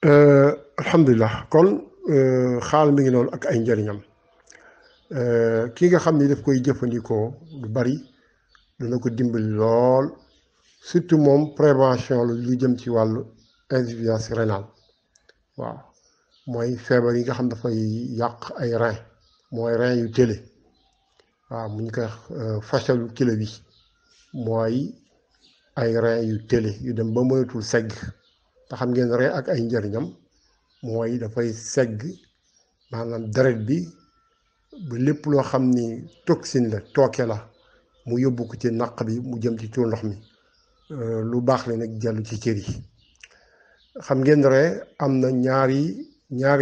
alhamdulilah kon xaal mi ngi noonu ak ay njëriñam ki nga xam ni daf koy jëfandikoo lu bari dana ko dimbali lool surtout moom prévention la lu jëm ci wàllu insuffisance rénale waaw mooy feebar yi nga xam dafay yàq ay rein mooy rein yu tële waaw mu ñu koy fachalu kilo bi mooy ay rein yu tële yu dem ba mënatul segg te xam ngeen rein ak ay njëriñam mooy dafay segg maanaam deret bi ba lépp loo xam ni toxine la tooke la mu yóbbu ko ci naq bi mu jëm ci tuur ndox mi lu baax la nag jàll ci cër yi xam ngeen rein am na ñaari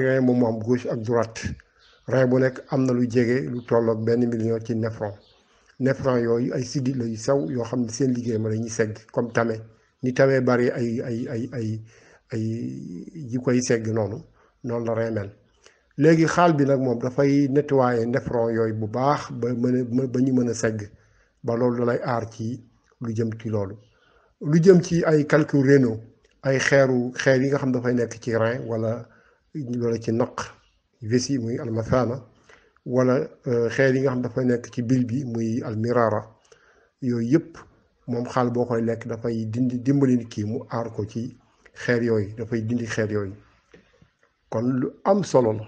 rein moom mu am gauche ak droite rein bu nekk am na lu jege lu tolloog 1 million ci néphron yooyu ay sidit la yu sew yoo xam ne seen liggéey ma la ñuy segg comme tame ni tame bari ay yi koy segg noonu la rein mel léegi xaal bi nag moom dafay nettoyer néphron yooyu bu baax ba ñu mën a segg ba loolu da lay aar ci lu jëm ci loolu lu jëm ci ay calculs rénaux ay xeer yi nga xam dafay nekk ci rein wala ci naq vessie muy almathana wala xeer yi nga xam dafay nekk ci bil bi muy almirara yooyu yëpp moom xaal boo koy lekk dafay dimbali nit kii mu aar ko ci xeer yooyu dafay dindi xeer yooyu kon lu am solo la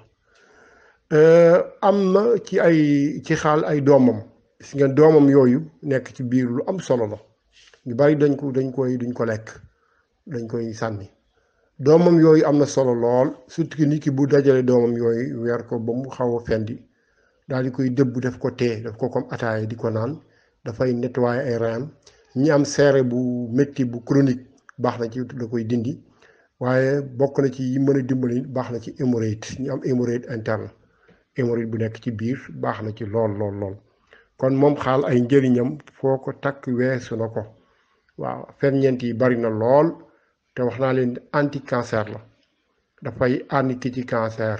am na ci xaal ay doomam gis ngeen doomam yooyu nekk ci biir lu am solo la ñu bari duñ ko lekk dañ koy sànni doomam yooyu am na solo lool surtout que nit ki bu dajale doomam yooyu weer ko ba mu xaw a fendi daal di koy dëbb def ko tee def ko comme ataaya di ko naan dafay nettoyer ay rein ñi am seere bu métti bu chronique baax na ci da koy dindi waaye bokk na ci yi mën a dimbali baax na ci hémorroïde ñu am hémorroïde interne hémorroïde bu nekk ci biir baax na ci lool kon moom xaal ay njëriñam foo ko takk weesu na ko waaw ferñeent yi bari na lool te wax naa leen anti cancer la dafay aar nit ki ci cancer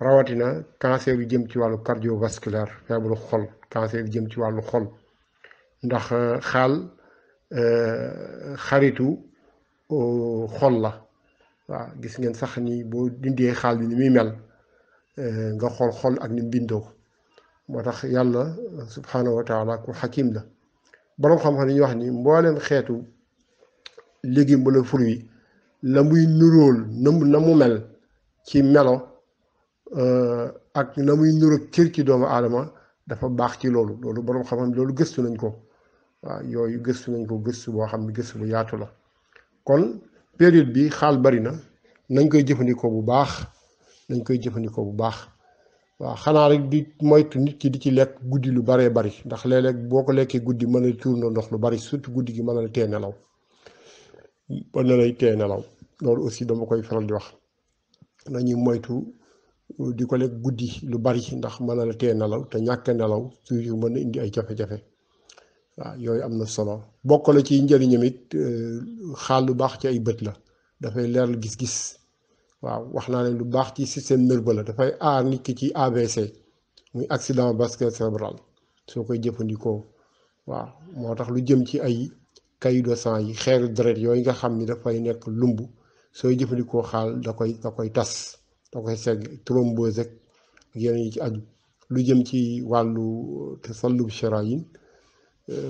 rawatina cancer yu jëm ci wàllu cardiovasculaire feebaru xol cancer yu jëm ci wàllu xol ndax xaal xaritu xol la waaw gis ngeen sax ni boo dindee xaal bi ni muy mel nga xool xol ak ni mu bindoo moo tax yàlla subhanahu wa taala ku xakim la boroom xam-xam yi ñuy wax ni mbooleem xeetu légume wala fruit la muy nuróol na mu mel ci melo ak na muy nuróog cër ci doomu aadama dafa baax ci loolu boroom xam-xam loolu gëstu nañ ko waaw yooyu gëstu nañ ko gëstu boo xam ne gëstu bu yaatu la kon période bi xaal bari na nañ koy jëfandikoo bu baax waaw xanaa rek di moytu nit ki di ci lekk guddi lu baree bari ndax léeg-léeg boo ko lekkee guddi mën a tuur na ndox lu bari surtout guddi gi mën na lay tee nelaw loolu aussi dama koy faral di wax nañuy moytu di ko lekk guddi lu bari ndax mën na la tee nelaw te ñàkk nelaw toujours mën na indi ay jafe-jafe waaw yooyu am na solo bokk na ci njëriñam it xaal lu baax ci ay bët la dafay leeral gis-gis waaw wax naa leen lu baax ci système nerveux la dafay aar nit ki ci AVC muy accident vasculaire cérébral soo koy jëfandikoo waaw moo tax lu jëm ci ay caillots de sang yi xeeru deret yooyu nga xam ni dafay nekk lumb sooy jëfandikoo xaal da koy tas da koy segg thrombose ak yeneen yi ci aju lu jëm ci wàllu tasallub sharayin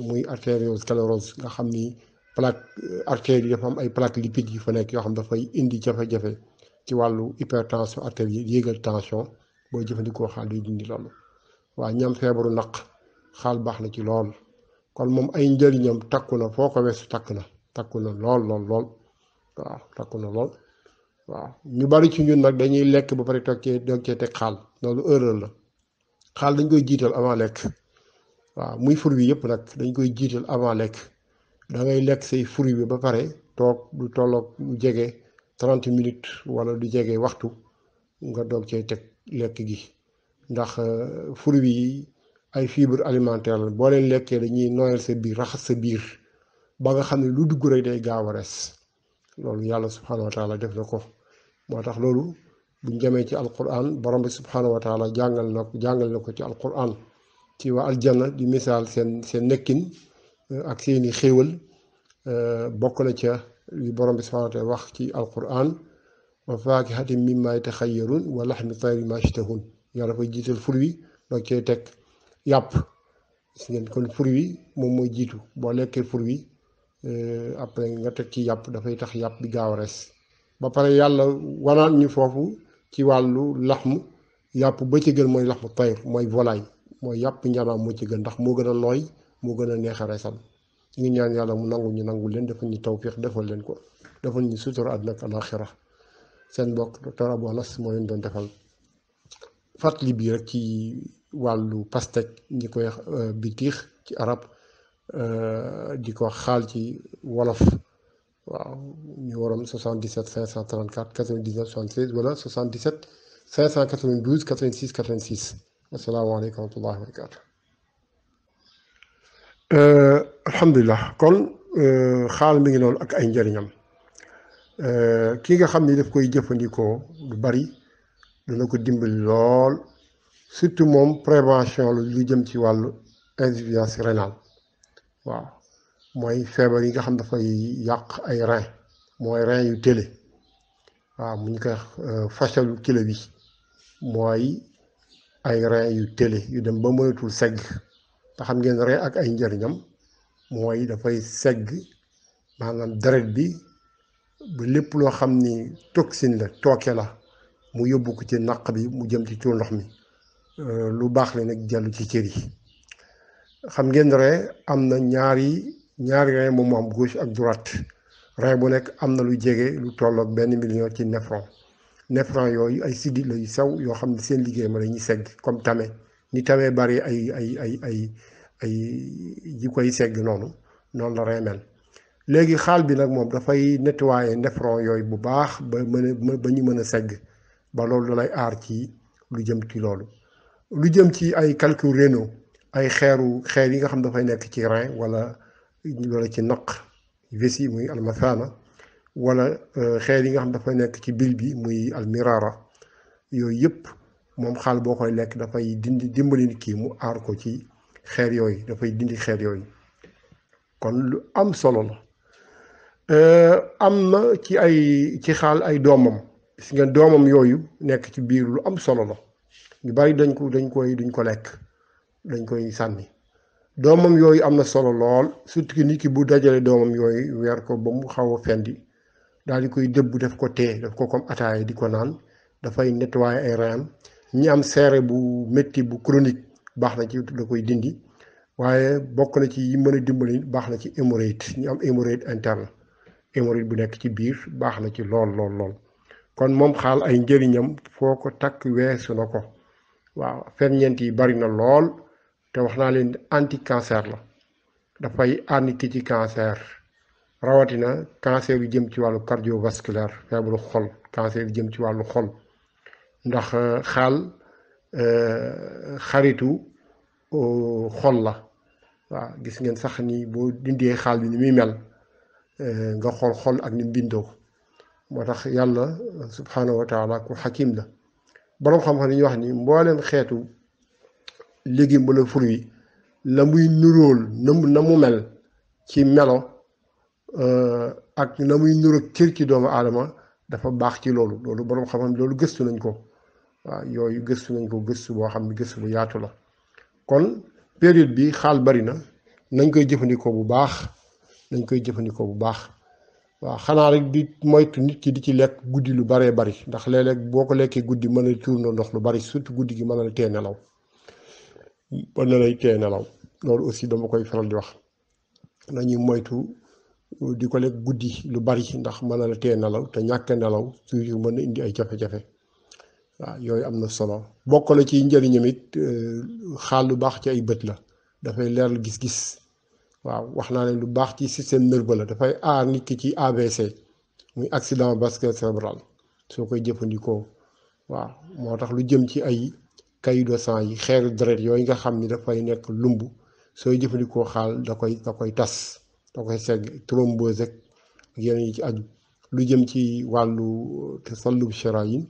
muy artériosclérose nga xam ni plaque artère yi dafa am ay plaque lipides yu fa nekk yoo xam dafay indi jafe-jafe ci wàllu hypertension artérielle yéegal tension booy jëfandikoo xaal di dindi loolu waaw ñam feebaru naq xaal baax na ci lool kon moom ay njëriñam takku na foo ko weesu takku na lool waaw takku na lool waaw ñu bari ci ñun nag dañuy lekk ba pare doog cee teg xaal loolu erreur la xaal dañ koy jiital avant lekk waaw muy fruit bi yëpp nag dañ koy jiital avant lekk da ngay lekk say fruit bi ba pare toog du tolloog lu jege 30 minutes wala du jege waxtu nga doog cee teg lekk gi ndax fruit yi ay fibre alimentaire la boo leen lekkee dañuy nooyal sa biir raxas sa biir ba nga xam ne lu dugg rek day gaaw a res loolu yàlla subhanahu wa taala def na ko moo tax loolu buñ demee ci alquran borom bi subhanahu wa taala jàngal na ko ci alquran ci waa aljanna di misaal seen nekkin ak seeni xéewal bokk na ca li borom bi subhanahu wa taala wax ci alquran wa faakihatin mimmaa yataxayyaruun wa laxmi tayrin maa yashtahuun yàlla dafay jiital fur wi doog cee teg yàpp. gis ngeen kon fur wi moom mooy jiitu boo lekkee fur wi après nga teg ci yàpp dafay tax yàpp bi gaaw a res ba pare yàlla wanaat ñu foofu ci wàllu laxmu yàpp ba ci gën mooy laxmu tayr mooy volaille mooy yàpp njanaam moo ci gën ndax moo gën a nooy moo gën a neex a resal ñu ñaan yàlla mu nangu ñu nangu leen defal ñu tawfiix defal leen ko defal ñu sutura àddina ak alaaxira seen mbokk docteur Abou Anas moo leen doon defal fàttali bii rek ci wàllu pastèque ñi koy bitiix ci arab di ko xaal ci wolof waaw ñu waroon 77 534 99 76 wala 77 592 86 86 asalaamaaleykum wa rahmatullahi wa barakaatu. alhamdulilah kon xaal mi ngi noonu ak ay njëriñam ki nga xam ni daf koy jëfandikoo lu bari dana ko dimbali lool surtout moom prévention la lu jëm ci wàllu insuffisance rénale waaw mooy feebar yi nga xam dafay yàq ay rein mooy rein yu télé waaw mu ñu koy fachalu kilo bi mooy ay rein yu télé yu dem ba mënatul segg te xam ngeen rein ak ay njëriñam mooy dafay segg maanaam deret bi ba lépp loo xam ni toxine la tooke la mu yóbbu ko ci naq bi mu jëm ci tuur ndox mi lu baax la nag jàllu ci cër yi xam ngeen rein am na ñaari rein moom mu am gauche ak droite rein bu nekk am na lu jege lu tolloog 1 million ci néphron yooyu ay sidit la yu sew yoo xam ne seen liggéey ma dañuy segg comme tame ni tame bari ay yi koy segg noonu la rein mel léegi xaal bi nag moom dafay nettoyer néphron yooyu bu baax ba ñu mën a segg ba loolu da lay aar ci lu jëm ci loolu lu jëm ci ay calculs rénaux ay xeer yi nga xam dafay nekk ci rein wala ci naq vessie muy almathana wala xeer yi nga xam dafay nekk ci bil bi muy almirara yooyu yëpp moom xaal boo koy lekk dafay dimbali nit ki mu aar ko ci xeer yooyu dafay dindi xeer yooyu kon lu am solo la am na ci xaal ay doomam gis ngeen doomam yooyu nekk ci biir lu am solo la ñu bari duñ ko lekk dañ koy sànni doomam yooyu am na solo lool surtout que nit ki bu dajale doomam yooyu weer ko ba mu xaw a fendi daal di koy dëbb def ko tee def ko comme ataaya di ko naan dafay nettoyer ay rein ñi am seere bu métti bu chronique baax na ci da koy dindi waaye bokk na ci yi mën a dimbali baax na ci hémorroïde ñu am hémorroïde interne hémorroïde bu nekk ci biir baax na ci lool kon moom xaal ay njëriñam foo ko takk weesu na ko waaw ferñeent yi bari na lool te wax naa leen anti cancer la dafay aar nit ki ci cancer rawatina cancer yu jëm ci wàllu cardiovasculaire feebaru xol cancer yu jëm ci wàllu xol ndax xaal xaritu xol la waaw gis ngeen sax ni boo dindee xaal bi ni muy mel nga xool xol ak ni mu bindoo moo tax yàlla subhanahu wa taala ku xakim la boroom xam-xam ni ñuy wax ni mbooleem xeetu légume wala fruit la muy nuróol na mu mel ci melo ak na muy nuróog cër ci doomu aadama dafa baax ci loolu boroom xam-xam loolu gëstu nañ ko waaw yooyu gëstu nañ ko gëstu boo xam ne gëstu bu yaatu la kon période bi xaal bari na nañ koy jëfandikoo bu baax waaw xanaa rek di moytu nit ki di ci lekk guddi lu baree bari ndax léeg-léeg boo ko lekkee guddi mën a tuur na ndox lu bari surtout guddi gi mën na la tee nelaw loolu aussi dama koy faral di wax nañuy moytu di ko lekk guddi lu bari ndax mën na la tee nelaw te ñàkk nelaw toujours mën na indi ay jafe-jafe waaw yooyu am na solo bokk na ci njëriñam it xaal lu baax ci ay bët la dafay leeral gis-gis waaw wax naa leen lu baax ci système nerveux la dafay aar nit ki ci AVC muy accident vasculaire cérébral soo koy jëfandikoo waaw moo tax lu jëm ci ay caillots de sang yi xeeru deret yooyu nga xam ni dafay nekk lumb sooy jëfandikoo xaal da koy tas da koy segg thrombose ak yeneen yi ci aju lu jëm ci wàllu tasallub sharayin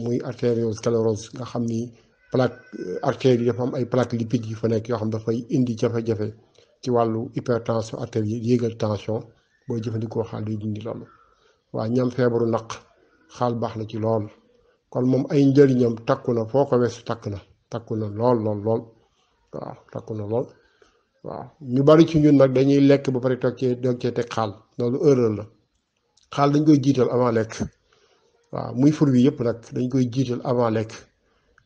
muy artériosclérose nga xam ni plaque artère yi dafa am ay plaque lipides yu fa nekk yoo xam dafay indi jafe-jafe ci wàllu hypertension artérielle yéegal tension boo jëfandikoo xaal day dindi loolu waaw ñam feebaru naq xaal baax na ci lool kon moom ay njëriñam takku na foo ko weesu takku na lool lool lool waaw takku na lool waaw ñu bari ci ñun nag dañuy lekk ba pare doog cee teg xaal loolu erreur la xaal dañ koy jiital avant lekk waaw muy fruit bi yëpp nag dañ koy jiital avant lekk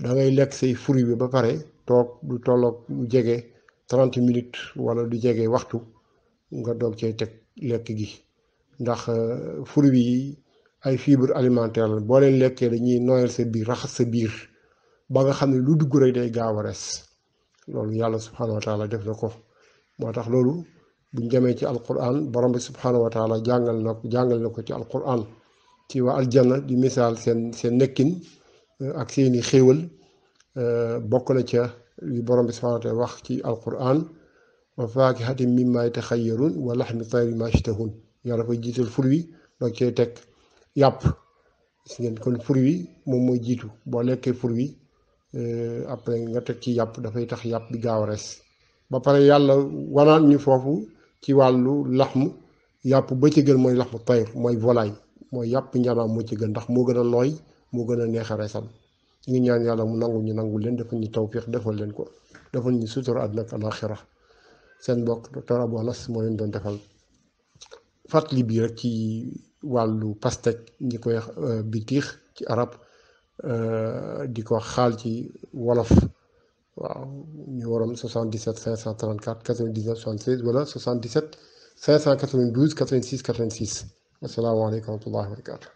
da ngay lekk say fruit bi ba pare toog du tolloog lu jege 30 minutes wala du jege waxtu nga doog cee teg lekk gi ndax fruit yi ay fibre alimentaire la boo leen lekkee dañuy nooyal sa biir raxas sa biir ba nga xam ne lu dugg rek day gaaw a res loolu yàlla subhanahu wa taala def na ko moo tax loolu buñ demee ci alquran borom bi subhanahu wa taala jàngal na ko ci alquran ci waa aljanna di misaal seen nekkin ak seeni xéewal bokk na ca li borom bi subhanahu wa taala wax ci alquran wa faakihatin mimma yataxayyarun wa laxmi tayri ma yashtahun yàlla koy jiital fur wi doog cee teg yàpp gis ngeen kon fur wi moom mooy jiitu boo lekkee fur wi après nga teg ci yàpp dafay tax yàpp bi gaaw a res ba pare yàlla wanaan ñu foofu ci wàllu laxmu yàpp ba ci gën mooy laxmu tayr mooy volaille mooy yàpp njanaam moo ci gën ndax moo gën a nooy moo gën a neex a resal ñu ngi ñaan yàlla mu nangu leen defal ñu tawfiq defal leen ko defal ñu sutura àddina ak alaxira seen mbokk docteur Abou Anas moo leen doon defal fàttali bii rek ci wàllu pastèque ñi koy bitiix ci arab di ko xaal ci wolof waaw ñu waroon 77 534 99 76 wala 77 592 86 86 asalaamaaleykum wa rahmatullahi wa barakatu